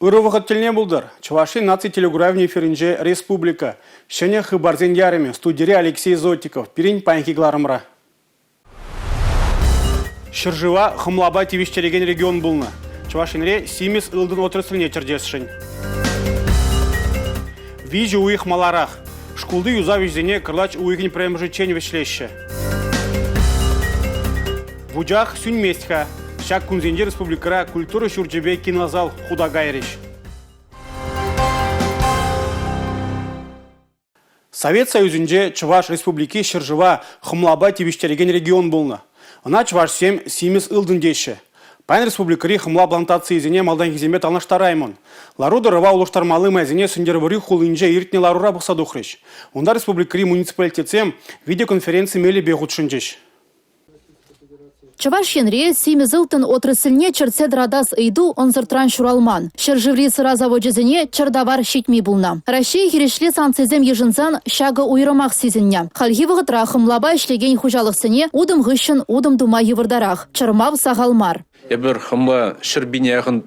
Ырӑ вӑхӑт тӗлне пултӑр. Чӑваш Ен наци телекуравӗн эфирӗнче «Республика. Ҫӗнӗ хыпарсен ярӑмӗ» студире Алексей Зотиков. Пирӗн паянхи кӑларӑмра. Ҫӗршыва хӑмлапа тивӗҫтерекен регион пулнӑ. Чӑваш Енре симӗс ылтӑн отрасльне чӗртесшӗн. Виҫӗ уйӑх маларах шкулти юсав ӗҫӗсене кӑрлач уйӑхӗн пӗрремӗшӗччен вӗҫлеҫҫӗ. Вучах сӳнмест-ха. Ҫак кунсенче республикӑра культура ҫурчӗпе кинозал хута кайрӗҫ. Совет Союзӗнче Чӑваш Республики ҫӗршыва хӑмлапа тивӗҫтерекен регион пулнӑ. Ӑна чӑвашсем симӗс ылтӑн теҫҫӗ. Паян республикӑри хӑмла плантацийӗсене малтанхисемпе танлаштараймӑн. Лару-тӑрӑва улӑштармалли майсене Сӗнтӗрвӑрри хулинче иртнӗ ларура пӑхса тухрӗҫ. Унта республикӑри муниципалитетсем видеоконференци мелӗпе хутшӑнчӗҫ. Чӑваш Енре симӗс ылтӑн отрасльне чӗртсе тӑратас ыйту ӑнсӑртран ҫуралман. Ҫӗршыври сӑра завочӗсене чӗр тавар ҫитми пулнӑ. Раҫҫей хирӗҫле санкцисем йышӑнсан ҫакӑ уйрӑмах сисӗннӗ. Хальхи вӑхӑтра хӑмлапа ӗҫлекен хуҫалӑхсене утӑм хыҫҫӑн утӑм тума йывӑртарах, чӑрмав сахал мар. Эпир хӑмла 100 пине яхӑн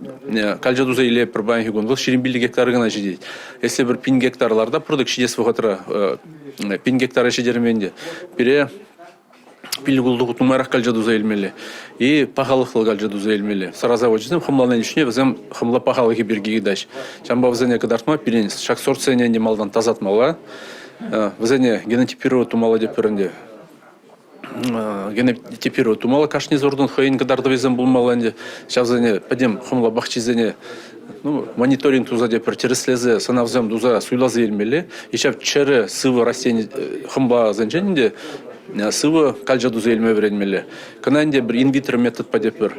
калча туса илетпӗр паянхи кун. Вӑл 25 гектар кӑна ҫитет. Если пӗр пин гектар лартатпӑр тӑк ҫитес вӑхӑтра пин гектара ҫитермен те пире пилӗк-ултӑ нумайрах калча туса илмелле и пахалӑхлӑ калча туса илмелле. Сӑра завочӗсем хӑмланӑ чухне вӗсем хӑмла пахалӑхӗ пирки ыйтаҫ. Ҫавӑнпа вӗсене кӑтартма пирӗн ҫак сортсене ӗнтӗ малтан тасатмалла, вӗсене генотипировать тумалла тетпӗр ӗнтӗ. Генотипировать тумалла кашни сортӑн хӑйӗн кӑтартӑвӗсем пулмалла ӗнтӗ. Ҫавсене пӗтӗм хӑмла пахчисене ну, мониторинг туса тепӗр тӗрӗслесе, сӑнавсем туса суйласа илмелле. И ҫав чӗрӗ, сывӑ растени хӑмласенчен ӗнтӗ сывӑ калча туса илме вӗренмелле. Кӑна ӗнтӗ пӗр инвитро методпа тепӗр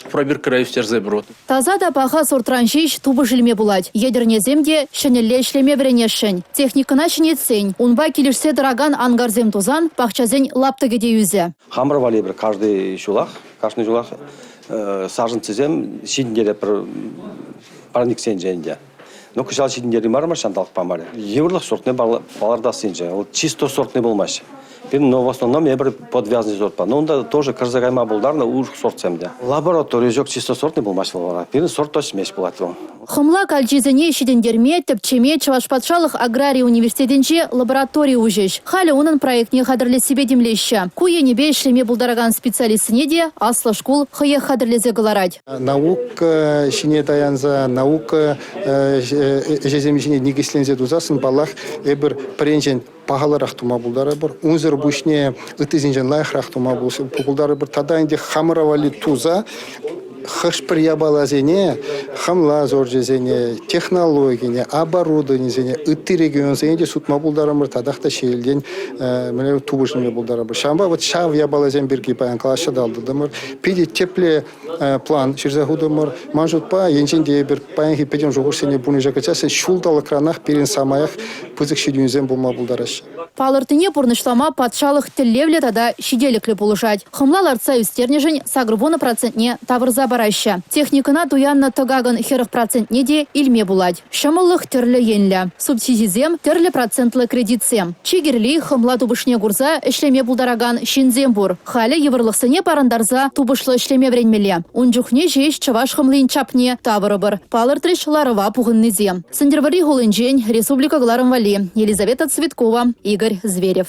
пробиркӑра ӳстерсе пыр. Таса та паха сортран ҫеҫ тупӑш илме пулать. Етӗрнесем те ҫӗнӗлле ӗҫлеме вӗренесшӗн. Техникӑна ҫӗнетсен, унпа килӗшсе тӑракан ангарсем тусан пахчасен лаптӑкӗ те ӳсӗ. Хамӑр валли эпир каждый ҫулах, кашни ҫулах саженцӑсем ҫитӗнтеретпӗр парниксенче ӗнтӗ. Но кӑҫал ҫитӗнтерни мар ҫанталӑк памарӗ. Йывӑрлӑх сортне палӑртассинче. Вӑл чисто сортный пулмасть. Пирӗн, но в основном эпир подвязанный сортпа. Но унта тоже кӗрсе кайма пултарнӑ урӑх сортсем те. Лаборатори ҫук чисто сортный пулмасть вӑл вара. Пирӗн сорт ӳсмест пулать вӑл. Хӑмла калчисене ҫитӗнтерме, тӗпчеме Чӑваш патшалӑх аграри университетӗнче лаборатори уҫӗҫ. Халӗ унӑн проектне хатӗрлессипе тимлеҫҫӗ. Ку енӗпе ӗҫлеме пултаракан специалистсене те аслӑ шкул хӑех хатӗрлесе кӑларать. Наука ҫине таянса, наука ӗҫӗсем ҫине никӗсленсе тусассӑн, паллах, эпир пӗринчен пахалӑрах тума пултарӑпӑр. Унсӑр пуҫне ыттисенчен лайӑхрах тума пултарӑпӑр. Тата ӗнтӗ хамӑра валли туса хӑш-пӗр япаласене, хӑмла сорчӗсене, технологине, оборудованисене ытти регионсене те сутма пултарӑмӑр, татах та ҫиелтен мӗне тупӑш илме пултарӑпӑр. Ҫавӑнпа вот ҫав япаласем пирки паян калаҫса татӑлтӑмӑр. Питӗ тӗплӗ план ҫырса хутӑмӑр. Ман шутпа, енчен те эпир паянхи пӗтӗм шухӑшсене пурнӑҫа кӗртсессӗн ҫулталӑкранах пирӗн самаях пысӑк ҫитӗнӳсем пулма пултараҫҫӗ. Палӑртнине пурнӑҫлама патшалӑх тӗллевлӗ тата ҫителӗклӗ пулӑшать. Хӑмла лартса ӳстернӗшӗн 80 процентне тавӑрса параҫҫӗ. Техникӑна туяннӑ тӑкакӑн 40 процентне те илме пулать. Ҫӑмӑллӑх тӗрлӗ енлӗ. Субсидисем, тӗрлӗ процентлӑ кредитсем. Чи кирли, хӑмла тупӑшне курса ӗҫлеме пултаракан ҫынсем пур. Халӗ йывӑрлӑхсене парӑнтарса тупӑшлӑ ӗҫлеме вӗренмелле. Ун чухне ҫеҫ чӑваш хӑмлин чапне тавӑрӑпӑр, палӑртрӗҫ ларӑва пухӑннисем. Сӗнтӗрвӑрри хулинчен республика кӑларӑм валли Елизавета Цветкова, Игорь Зверев.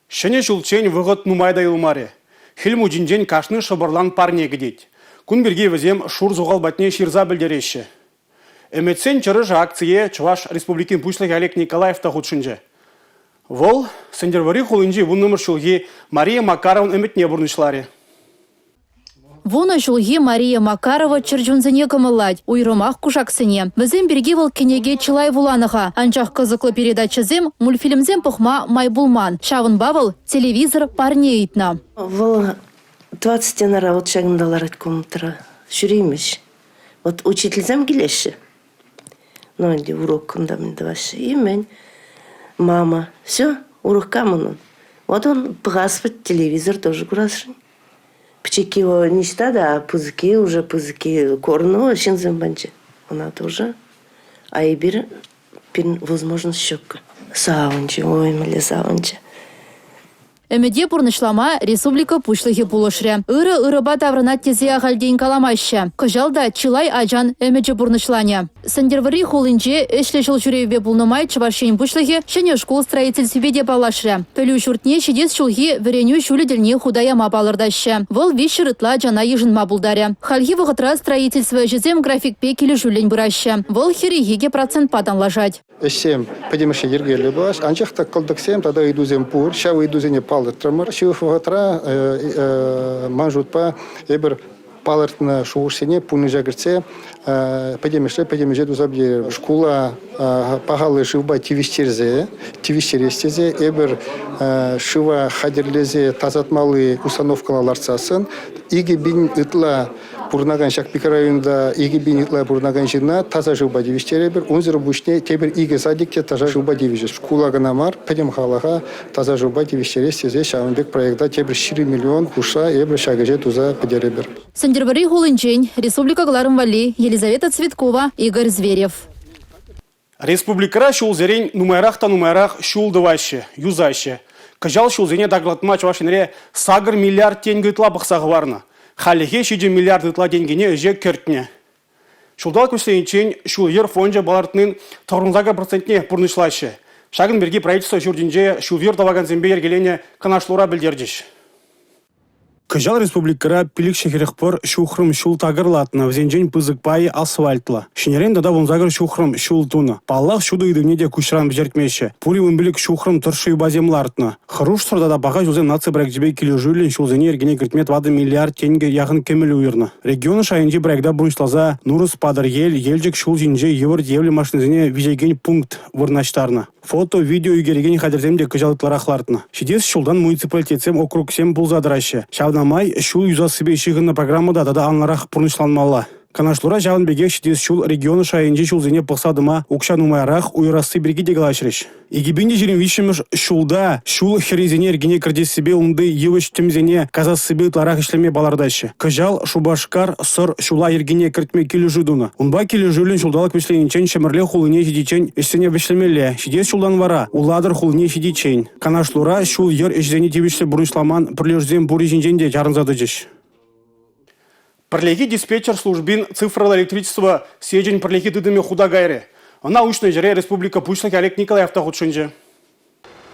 Ҫӗнӗ ҫулччен вӑхӑт нумай та юлмарӗ. Хӗл Мучинчен кашни шӑпӑрлан парне кӗтет. Кун пирки вӗсем шур сухал патне ҫырса пӗлтереҫҫӗ. Ӗмӗтсен чӑрӑшӗ акцие Чӑваш Республикин Пуҫлӑхӗ Олег Николаев та хутшӑнчӗ. Вӑл Сӗнтӗрвӑрри хулинчи вуннӑмӗш ҫулхи Мария Макарован ӗмӗтне пурнӑҫларӗ. Вунӑ ҫулхи Мария Макарова чӗрчунсене кӑмӑллать, уйрӑмах кушаксене. Вӗсем пирки вӑл кӗнеке чылай вуланӑ-ха, анчах кӑсӑклӑ передачӑсем, мультфильмсем пӑхма май пулман. Ҫавӑнпа вӑл телевизор парне ыйтнӑ. Вӑл тӑват стенара вот ҫакӑнта ларать комнатӑра. Ҫӳреймест. Вот учительсем килеҫҫӗ. Ну, ӗнтӗ урок кунта мӗн тӑваҫҫӗ. И мӗн? Мама. Все, урок кам унӑн? Вот он пӑхас вӗт, телевизор тоже курасшӑн. Пӗчӗкки ниҫта та, пысӑкки уже пысӑкки корнӑ ҫынсем панчӗ. Ӑна тоже. А эпир пирӗн возможность ҫук. Савӑнчӗ, ой, мӗнле савӑнчӗ. Ӗмӗте пурнӑҫлама республика Пуҫлӑхӗ пулӑшрӗ. Ырӑ ырӑпа таврӑнать тесе ахальтен каламаҫҫӗ. Кӑҫал та чылай ачан ӗмӗчӗ пурнӑҫланӗ. Сӗнтӗрвӑрри хулинче ӗҫлӗ ҫул ҫӳревпе пулнӑ май Чӑваш Ен Пуҫлӑхӗ ҫӗнӗ шкул строительствипе те паллашрӗ. Пӗлӳ ҫуртне ҫитес ҫулхи вӗренӳ ҫулӗ тӗлне хута яма палӑртаҫҫӗ. Вӑл 300 ытла ачана йышӑнма пултарӗ. Хальхи вӑхӑтра строительство ӗҫӗсем графикпе килӗшӳллӗн пыраҫҫӗ. Вӑл 42 процентпа танлашать. Ӗҫсем пӗтӗмӗшле йӗркеллӗ пулаҫ, анчах та кӑлтӑксем тата ыйтусем пур. Ҫав ыйтусене палӑртрӑмӑр. Ҫывӑх вӑхӑтра ман шутпа эпир палӑртнӑ шухӑшсене пурнӑҫа кӗртсе пӗтӗмӗшле пӗтӗм ӗҫе туса пӗтерӗпӗр. Шкула пахаллӑ шывпа тивӗҫтерсе, тивӗҫтерес тесе эпир шыва хатӗрлесе тасатмалли установкӑна лартсассӑн 2000 ытла пурӑнакан ҫак микрорайонта 2000 ытла пурӑнакан ҫынна таса шывпа тивӗҫтеретпӗр. Унсӑр пуҫне тепӗр икӗ садик те таса шывпа тивӗҫӗҫ. Шкула кӑна мар, пӗтӗм халӑха таса шывпа тивӗҫтерес тесе ҫавӑн пек проекта тепӗр 20 миллион хушса эпир ҫак ӗҫе туса пӗтерӗпӗр. Сӗнтӗрвӑрри хулинчен республика кӑларӑм валли Елизавета Цветкова, Игорь Зверев. Республикӑра ҫулсерен нумайрах та нумайрах ҫул тӑваҫҫӗ, юсаҫҫӗ. Кӑҫал ҫулсене такӑрлатма Чӑваш Енре 8 миллиард тенкӗ ытла пӑхса хӑварнӑ. Хальлӗхе 7 миллиард ытла тенкӗне ӗҫе кӗртнӗ. Ҫулталӑк вӗҫлениччен ҫул-йӗр фончӗ палӑртнин 98 процентне пурнӑҫлаҫҫӗ. Ҫакӑн пирки правительство ҫуртӗнче ҫул-йӗр тӑвакансемпе йӗркеленӗ канашлура пӗлтерчӗҫ. Кӑҫал республикӑра 541 ҫухрӑм ҫул такӑрлатнӑ, вӗсенчен пысӑк пайӗ асфальтлӑ. Ҫӗнӗрен тата 18 ҫухрӑм ҫул тунӑ. Паллах, ҫутӑ ыйтӑвне те куҫран вӗҫертмеҫҫӗ. Пурӗ 15 ҫухрӑм тӑршшӗ юпасем лартнӑ. Хӑрушсӑр тата паха ҫулсем наци проекчӗпе килӗшӳллӗн ҫулсене йӗркене кӗртме 4 миллиард тенкӗ яхӑн кӗмӗл уйӑрнӑ. Регион шайӗнчи проекта пурнӑҫласа Нурӑс, Патӑрьел, Елчӗк ҫул ҫинче йывӑр тиевлӗ машинӑсене виҫекен пункт вырнаҫтарнӑ. Фото, видео ӳкерекен хатӗрсем те кӑҫал ытларах лартнӑ. Ҫитес ҫултан муниципалитетсем округсем пулса тӑраҫҫӗ. Ҫавна май ҫул юсассипе ҫыхӑннӑ программа та тата анлӑрах пурнӑҫланмалла. Канашлура ҫавӑн пекех ҫитес ҫул регион шайӗнчи ҫулсене пӑхса тӑма укҫа нумайрах уйӑрасси пирки те калаҫрӗҫ. 2023-мӗш ҫулта ҫул хӗррисене йӗркене кӗртессипе унти йывӑҫ-тӗмсене касассипе ытларах ӗҫлеме палӑртаҫҫӗ. Кӑҫал Шупашкар Сӑр ҫула йӗркене кӗртме килӗшӳ тунӑ. Унпа килӗшӳллӗн ҫулталӑк вӗҫлениччен Ҫӗмӗрле хулине ҫитиччен ӗҫсене вӗҫлемелле, ҫитес ҫултан вара Улатӑр хулине ҫитиччен. Канашлура ҫул-йӗр ӗҫӗсене тивӗҫлӗ пурнӑҫламан пӗрлешӳсем пурри ҫинчен те чарӑнса тӑчӗҫ. Пӗрлехи диспетчер службин цифрӑллӑ электричество сечӗн пӗрлехи тытӑмӗ хута кайрӗ. Ӑна уҫнӑ ҫӗре республика Пуҫлӑхӗ Олег Николаев та хутшӑнчӗ.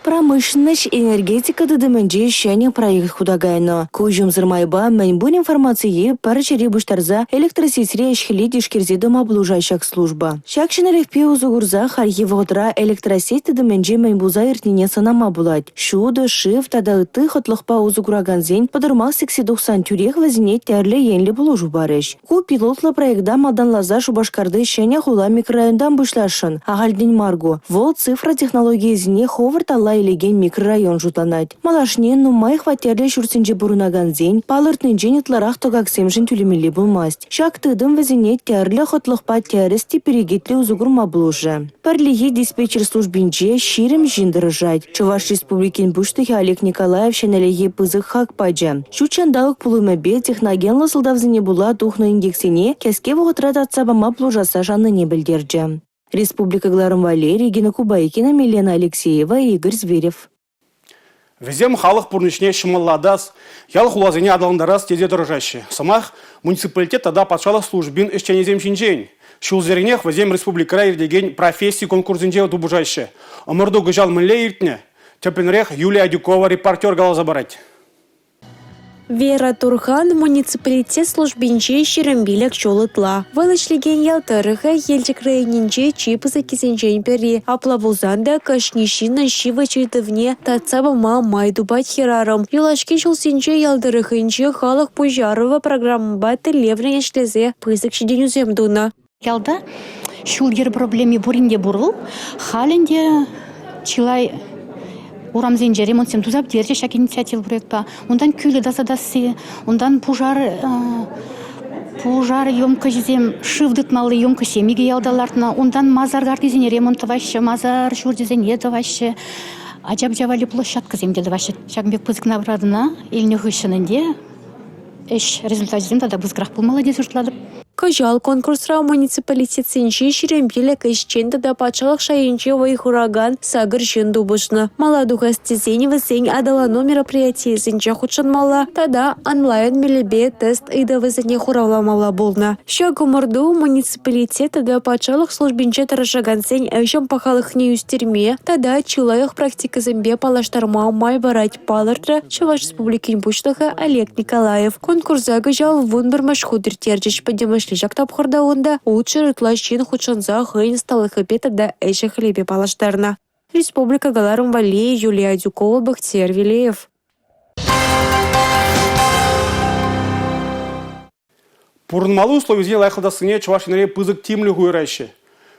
Промышленноҫ, энергетика тытӑмӗнче ҫӗнӗ проект хута кайнӑ. Куҫӑмсӑр майпа мӗн пур информацие пӗр ҫӗре пуҫтарса электросетьре ӗҫ-хӗле тишкерсе тӑма пулӑшать ҫак служба. Ҫак ҫӗнӗлӗхпе усӑ курса хальхи вӑхӑтра электросеть тытӑмӗнче мӗн пулса иртнине сӑнама пулать. Ҫутӑ, шыв тата ытти хӑтлӑхпа усӑ куракансен пӑтӑрмах сиксе тухсан тӳрех вӗсене тӗрлӗ енлӗ пулӑшу парӗҫ. Ку пилотлӑ проекта малтанласа Шупашкарти Ҫӗнӗ хула микрорайонтан пуҫласшӑн. Ахальтен мар ку. Вӑл цифра технологийӗсене хӑвӑрт алла илекен микрорайон шутланать. Малашне нумай хваттерлӗ ҫуртсенче пурӑнакансен палӑртнинчен ытларах тӑкаксемшӗн тӳлемелле пулмасть. Ҫак тытӑм вӗсене тӗрлӗ хӑтлӑхпа тӗрӗс те перекетлӗ усӑ курма пулӑшӗ. Пӗрлехи диспетчер службинче 20 ҫын тӑрӑшать. Чӑваш Республикин Пуҫлӑхӗ Олег Николаев ҫӗнӗлӗхе пысӑк хак пачӗ. Ҫут ҫанталӑк пулӑмӗпе техногенлӑ сӑлтавсене пула тухнӑ инкексене кӗске вӑхӑтра татса пама пулӑшасса шаннине пӗлтерчӗ. Республика кӑларӑм валли Регина Кубайкина, Милена Алексеева, Игорь Зверев. Вӗсем халӑх пурнӑҫне ҫӑмӑллатас, ял-хуласене аталантарас тесе тӑрӑшаҫҫӗ. Сӑмах муниципалитет тата патшалӑх службин ӗҫченӗсем ҫинчен. Ҫулсеренех вӗсем республикӑра иртекен професси конкурсӗнче тупӑшаҫҫӗ. Ӑмӑрту кӑҫал мӗнле иртнӗ? Тӗплӗнрех Юлия Адюкова репортер каласа парать. Вера Турхан муниципалитет службинче 25 ҫул ытла. Вӑл ӗҫлекен ял тӑрӑхӗ Елчӗк районӗнче чи пысӑккисенчен пӗри. Апла пулсан та кашни ҫыннӑн ҫивӗч ыйтӑвне татса пама май тупать хӗрарӑм. Юлашки ҫулсенче ял тӑрӑхӗнче халӑх пуҫарӑвӗ программӑпа тӗллевлӗн ӗҫлесе пысӑк ҫитӗнӳсем тунӑ. Ялта ҫул-йӗр проблеми пурин те пур вӑл. Халь ӗнтӗ чылай урамсенче ремонтсем туса пӗтерчӗҫ ҫак инициатива проектпа. Унтан кӳлӗ тасатасси, унтан пушар пушар емкоҫӗсем, шыв тытмалли емкоҫсем икӗ ялта лартнӑ. Унтан масар картисене ремонт тӑваҫҫӗ, масар ҫурчӗсене тӑваҫҫӗ. Ача-пӑча валли площадкӑсем те тӑваҫҫӗ. Ҫакӑн пек пысӑк наградӑна илнӗ хыҫҫӑн ӗнтӗ ӗҫ результачӗсем тата пысӑкрах пулмалла тесе шутлатӑп. Кӑҫал конкурсра муниципалитетсенчи 25 ӗҫчен тата патшалӑх шайӗнче вӑй хуракан 8 ҫын тупӑшнӑ. Мала тухас тесен вӗсен аталану мероприятийӗсенче хутшӑнмалла тата онлайн мелӗпе тест ыйтӑвӗсене хуравламалла пулнӑ. Ҫак ӑмӑрту муниципалитет тата патшалӑх службинче тӑрӑшакансен ӗҫӗн пахалӑхне ӳстерме тата чи лайӑх практикӑсемпе паллаштарма май парать палӑртрӗ Чӑваш Республикин Пуҫлӑхӗ Олег Николаев. Конкурса кӑҫал 11-мӗш хут ирттерчӗҫ. Пӗтӗмӗшле ҫак тапхӑрта унта 600 ытла ҫын хутшӑнса хӑйӗн ӑсталӑхӗпе тата ӗҫӗ-хӗлӗпе паллаштарнӑ. Республика кӑларӑм валли Юлия Адюкова, Бахтияр Велеев. Пурӑнмалли условисене лайӑхлатассине Чӑваш Енре пысӑк тимлӗх уйӑраҫҫӗ.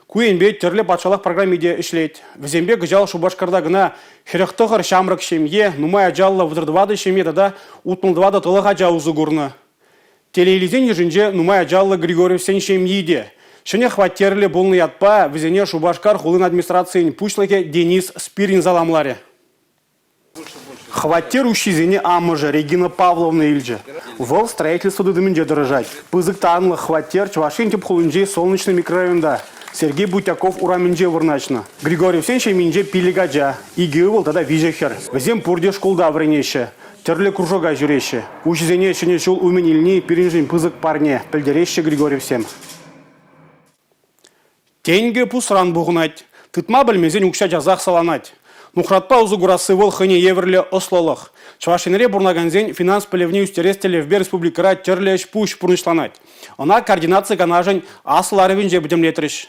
Ку енпе тӗрлӗ патшалӑх программи те ӗҫлет. Вӗсемпе кӑҫал Шупашкарта кӑна 49 ҫамрӑк ҫемье, нумай ачаллӑ 34 ҫемье тата 64 тӑлӑх ача усӑ курнӑ. Телейлисен йышӗнче нумай ачаллӑ Григорьевсен ҫемйи те. Ҫӗнӗ хваттерлӗ пулнӑ ятпа вӗсене Шупашкар хулин администрацийӗн пуҫлӑхӗ Денис Спирин саламларӗ. Хваттер уҫҫисене амӑшӗ Регина Павловна илчӗ. Вӑл строительство тытӑмӗнче тӑрӑшать. Пысӑк танлӑх хваттер Чӑваш Ен тӗп хулинчи Солнечный микрорайонта Сергей Бутяков урамӗнче вырнаҫнӑ. Григорьевсен ҫемйинче пилӗк ача, икӗ ывӑл тата виҫӗ хӗр. Вӗсем пурте шкулта вӗренеҫҫӗ, тӗрлӗ кружока ҫӳреҫҫӗ. Уҫӑсене Ҫӗнӗ ҫул умӗн илни пирӗншӗн пысӑк парне, пӗлтереҫҫӗ Григорьевсем. Тенкӗ пусран пухӑнать. Тытма пӗлмесен укҫа часах саланать. Нухратпа усӑ курасси вӑл хӑйне евӗрлӗ ӑслӑлӑх. Чӑваш Енре пурӑнакансен финанс пӗлӗвне ӳстерес тӗллевпе республикӑра тӗрлӗ ӗҫ-пуҫ пурнӑҫланать. Ӑна координаци канашӗн аслӑ ларӑвӗнче пӗтӗмлетрӗҫ.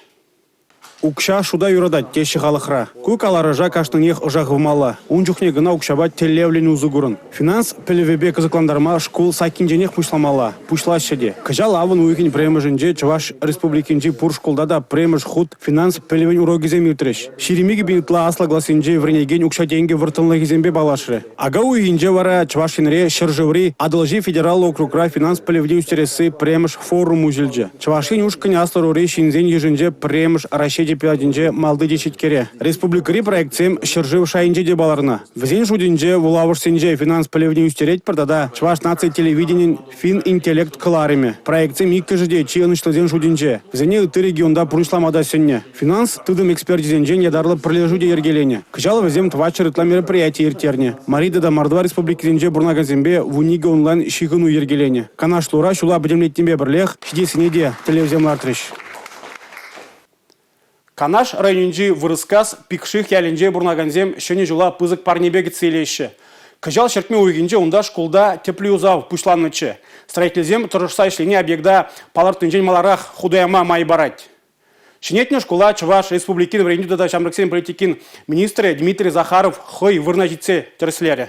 Укҫа шута юратать теҫҫӗ халӑхра. Ку каларӑша кашнинех ӑша хывмалла. Ун чухне кӑна укҫапа тӗллевлӗн усӑ курӑн. Финанс пӗлӗвӗпе кӑсӑклантарма шкул саккинченех пуҫламалла. Пуҫлаҫҫӗ те. Кӑҫал авӑн уйӑхӗн пӗрремӗшӗнче Чӑваш Республикинчи пур шкулта та пӗрремӗш хут финанс пӗлӗвӗн урокӗсем иртрӗҫ. 22 пин ытла аслӑ классенче вӗренекен укҫа-тенкӗ вӑрттӑнлӑхӗсемпе паллашрӗ. Ака уйӑхӗнче вара Чӑваш Енре ҫӗршыври Атӑлҫи федераллӑ округра финанс пӗлӗвне ӳстересси пӗрремӗш форум уҫӑлчӗ. Чӑваш Ен ушкӑнӗ аслӑ ӑрури ҫынсен йышӗнче пӗрремӗш Раҫҫей чемпионатӗнче малти теҫеткере. Республикӑри проектсем ҫӗршыв шайӗнче те палӑрнӑ. Вӗсен шутӗнче вулавӑшсенче финанс пӗлӗвне ӳстеретпӗр тата Чӑваш наци телевиденин «Фининтеллект» кӑларӑмӗ. Проектсем иккӗшӗ те чи ӑнӑҫлисен шутӗнче. Вӗсене ытти регионта пурнӑҫлама та сӗннӗ. Финанс тытӑм эксперчӗсенчен ятарлӑ пӗрлешӳ те йӗркеленӗ. Кӑҫал вӗсем 400 ытла мероприяти ирттернӗ. Мари тата Мордва республикисенче пурӑнакансемпе 12 онлайн ҫыхӑну йӗркеленӗ. Канашлура ҫула пӗтӗмлетнипе пӗрлех ҫитессине те тӗллевсем лартрӗҫ. Канаш районӗнчи Вырӑскас Пикших ялӗнче пурӑнакансем Ҫӗнӗ ҫула пысӑк парнепе кӗтсе илеҫҫӗ. Кӑҫал ҫӗртме уйӑхӗнче унта шкулта тӗплӗ юсав пуҫланнӑччӗ. Строительсем тӑрӑшса ӗҫлени объекта палӑртнинчен маларах хута яма май парать. Ҫӗнетнӗ шкула Чӑваш Республикин вӗрентӳ тата ҫамрӑксен политикин министрӗ Дмитрий Захаров хӑй вырӑна ҫитсе тӗрӗслерӗ.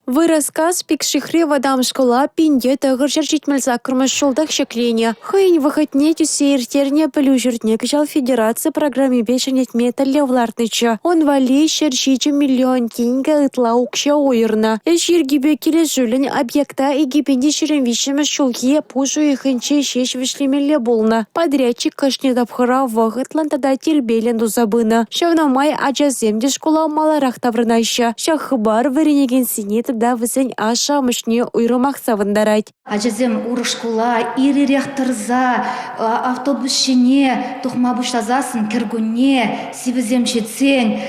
Вырӑскас Пикшихри вӑтам шкула 1978-мӗш ҫултах ҫӗкленӗ. Хӑйӗн вӑхӑтне тӳссе ирттернӗ пӗлӳ ҫуртне кӑҫал федераци программипе ҫӗнетме тӗллев лартнӑччӗ. Ун валли 107 миллион тенкӗ ытла укҫа уйӑрнӑ. Ӗҫ йӗркипе килӗшӳллӗн объекта 2023-мӗш ҫулхи пуш уйӑхӗнче ҫеҫ вӗҫлемелле пулнӑ. Подрядчик кашни тапхӑра вӑхӑтлӑн тата тирпейлӗн туса пынӑ. Ҫавна май ачасем те шкула маларах таврӑнаҫҫӗ. Ҫак хыпар вӗренекенсене тата вӗсен ашшӗ-амӑшне уйрӑмах савӑнтарать. Ачасем урӑх шкула ир-ирех тӑрса автобус ҫине тухма пуҫласассӑн кӗркунне сивӗсем ҫитсен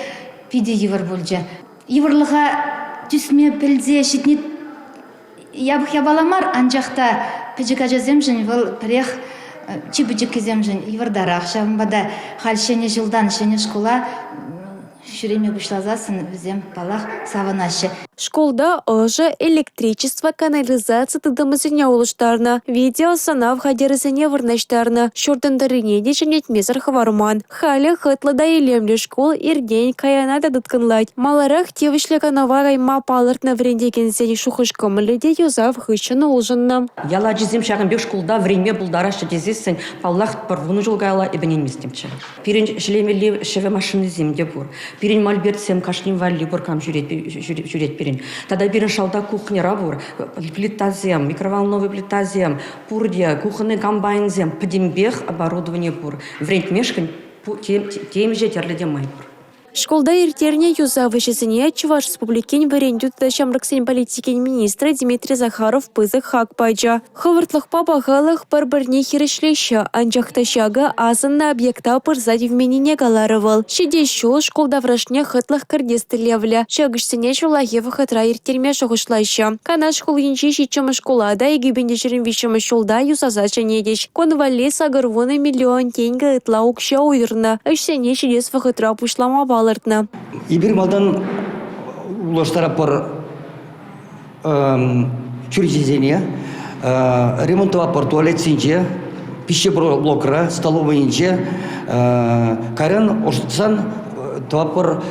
питӗ йывӑр пулчӗ. Йывӑрлӑха тӳсме пӗлсе ҫитни япӑх япала мар, анчах та пӗчӗк ачасемшӗн вӑл пӗрех чи пӗчӗккисемшӗн йывӑртарах. Ҫавӑнпа та халь ҫӗнӗ ҫултан ҫӗнӗ шкула ҫӳреме пуҫласассӑн вӗсем, паллах, савӑнаҫҫӗ. Шкулта ӑшӑ, электричество, канализаци тытӑмӗсене улӑштарнӑ, видеосӑнав хатӗрӗсене вырнаҫтарнӑ. Ҫуртӑн тӑррине те ҫӗнетмесӗр хӑварман. Халӗ хӑтлӑ та илемлӗ шкул иртен каяна та тыткӑнлать. Маларах тивӗҫлӗ канӑва кайма палӑртнӑ вӗрентекенсен шухӑш-кӑмӑлӗ те юсав хыҫҫӑн улшӑннӑ. Ял ачисем ҫакӑн пек шкулта вӗренме пултараҫҫӗ тесессӗн, паллах, пӗр вунӑ ҫул каялла эпӗ ӗненместӗмччӗ. Пирӗн ӗҫлемелли ҫӗвӗ машинисем те пур. Пирӗн мольбертсем кашнин валли пур, кам ҫӳрет пирӗн. Тата пирӗн шалта кухньӑра пур плитасем, микроволновый плитасем, пурте, кухонный комбайнсем, пӗтӗмпех оборудовани пур. Вӗрентмешкӗн темиҫе тӗрлӗ те май пур. Шкулта ирттернӗ юсав ӗҫӗсене Чӑваш Республикин вӗрентӳ тата ҫамрӑксен политикин министрӗ Дмитрий Захаров пысӑк хак пачӗ. Хӑвӑртлӑхпа пахалӑх пӗр-пӗрне хирӗҫлеҫҫӗ, анчах та ҫакӑ асӑннӑ объекта пырса тивменнине каларӗ вӑл. Ҫитес ҫул шкул таврашне хӑтлӑх кӗртес тӗллевлӗ. Ҫак ӗҫсене ҫуллахи вӑхӑтра ирттерме шухӑшлаҫҫӗ. Канаш хулинчи 7-мӗш шкула та 2023-мӗш ҫулта юсаса ҫӗнетӗҫ. Кун валли 80 миллион тенкӗ ытла укҫа уйӑрнӑ. Ӗҫсене ҫитес вӑхӑтра пуҫлама палӑртнӑ. Эпир малтан улӑштаратпӑр чӳречесене, ремонт тӑватпӑр туалетсенче, пищеблокра, столовӑйӗнче. Кайран ӑшӑтсан тӑватпӑр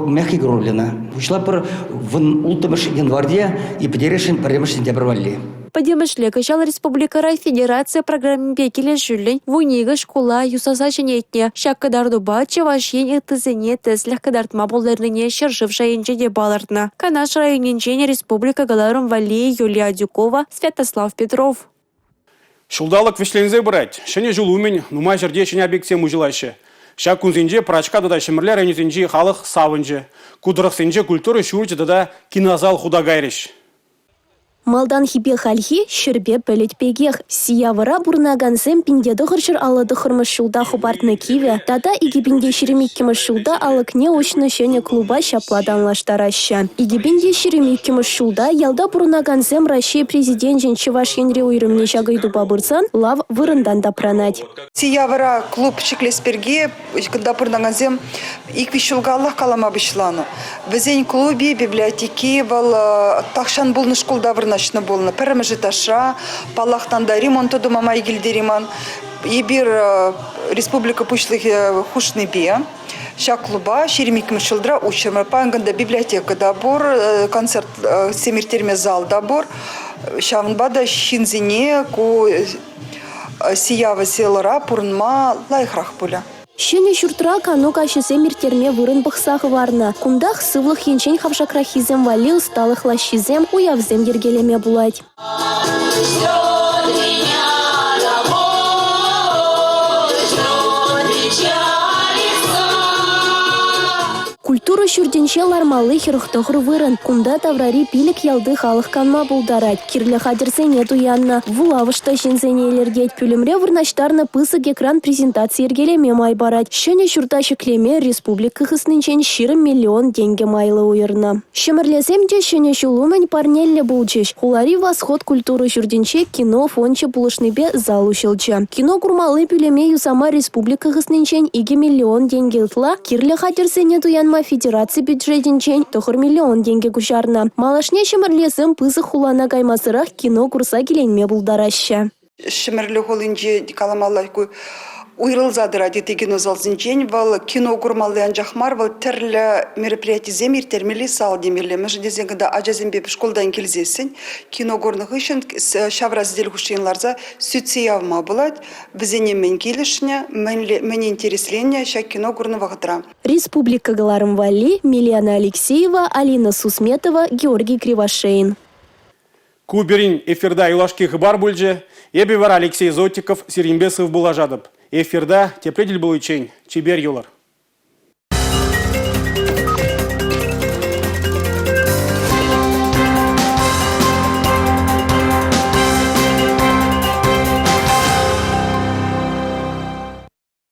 мягкий кровлина. Пуҫлатпӑр 16 январьте и пӗтересшӗн пӗрремӗш сентябрь валли. Пӗтӗмӗшле кӑҫал республикӑра федераци программипе килӗшӳллӗн 12 шкула юсаса ҫӗнетнӗ. Ҫак кӑтартупа Чӑваш Ен ыттисене тӗслӗх кӑтартма пултарнине ҫӗршыв шайӗнче те палӑртнӑ. Канаш районӗнчен республика кӑларӑм валли Юлия Адюкова, Святослав Петров. Ҫулталӑк вӗҫленсе пырать. Ҫӗнӗ ҫул умӗн нумай ҫӗрте ҫӗнӗ объектсем уҫӑлаҫҫӗ. Ҫак кунсенче Пӑрачка тата Ҫӗмӗрле районӗсенчи халӑх савӑнчӗ. Ку тӑрӑхсенче культура ҫурчӗ тата кинозал хута кайрӗҫ. Малтанхипе хальхи ҫӗрпе пӗлӗт пекех. Сиявӑра пурӑнакансем 1959-мӗш ҫулта хӑпартнӑ кивӗ тата 2022-мӗш ҫулта алӑкне уҫнӑ ҫӗнӗ клуба ҫапла танлаштараҫҫӗ. 2022-мӗш ҫулта ялта пурӑнакансем Раҫҫей Президенчӗн Чӑваш Енри уйрӑмне ҫак ыйтупа пырсан лав вырӑнтан тапранать. Сиявӑра клуб ҫӗклес пирки кунта пурӑнакансем ик-виҫ ҫулкаллах калама пуҫланӑ. Вӗсен клубӗ, библиотеки вӑл тахҫан пулнӑ шкулта вырнаҫнӑ пулнӑ. Пӗрремӗш этажра, паллах, тата ремонт тума май килтерейман. Эпир республика Пуҫлӑхӗ хушнипе ҫак клуба 22-мӗш ҫулта уҫрӑмӑр. Паян кунта библиотека та пур, концертсем ирттерме зал та пур. Ҫавӑнпа та ҫынсене ку Сиява селора пурӑнма лайӑхрах пулӗ. Ҫӗнӗ ҫуртра кану каҫӗсем ирттерме вырӑн пӑхса хӑварнӑ. Кунтах сывлӑх енчен хавшакраххисем валли ӑсталӑх лаҫҫисем, уявсем йӗркелеме пулать. Культура ҫуртӗнче лармалли 49 вырӑн. Кунта таврари пилӗк ялти халӑх канма пултарать. Кирлӗ хатӗрсене туяннӑ. Вулавӑш та ҫынсене илӗртет. Пӳлӗмре вырнаҫтарнӑ пысӑк экран презентаци йӗркелеме май парать. Ҫӗнӗ ҫурта ҫӗклеме республика хыснинчен 20 миллион тенкӗ майлӑ уйӑрнӑ. Ҫӗмӗрлесем те Ҫӗнӗ ҫул умӗн парнеллӗ пулчӗҫ. Хулари Восход культура ҫуртӗнче кино фончӗ пулӑшнипе зал уҫӑлчӗ. Кино курмалли пӳлӗме юсама республика хыснинчен 2 миллион тенкӗ ытла, кирлӗ хатӗрсене туянма федераци бюджетӗнчен 9 миллион тенкӗ куҫарнӑ. Малашне ҫӗмӗрлесем пысӑк хулана каймасӑрах кино курса киленме пултараҫҫӗ. Ҫӗмӗрле хулинче каламалла ку уйрӑлса тӑрать ытти кинозалсенчен. Вӑл кино курмалли анчах мар, вӑл тӗрлӗ мероприятисем ирттермелли зал темелле. Мӗншӗн тесен кунта ачасемпе шкултан килсессӗн кино курнӑ хыҫҫӑн ҫавра сӗтел хушшине ларса сӳтсе явма пулать. Вӗсене мӗн килӗшнӗ, мӗн интересленнӗ ҫак кино курнӑ вӑхӑтра. Республика кӑларӑм валли Милена Алексеева, Алина Сусметова, Георгий Кривошеин. Ку пирӗн эфирта юлашки хыпар пулчӗ. Эпӗ вара Алексей Зотиков сирӗнпе сывпуллашатӑп. Эфирта тепре тӗл пуличчен чипер юлӑр.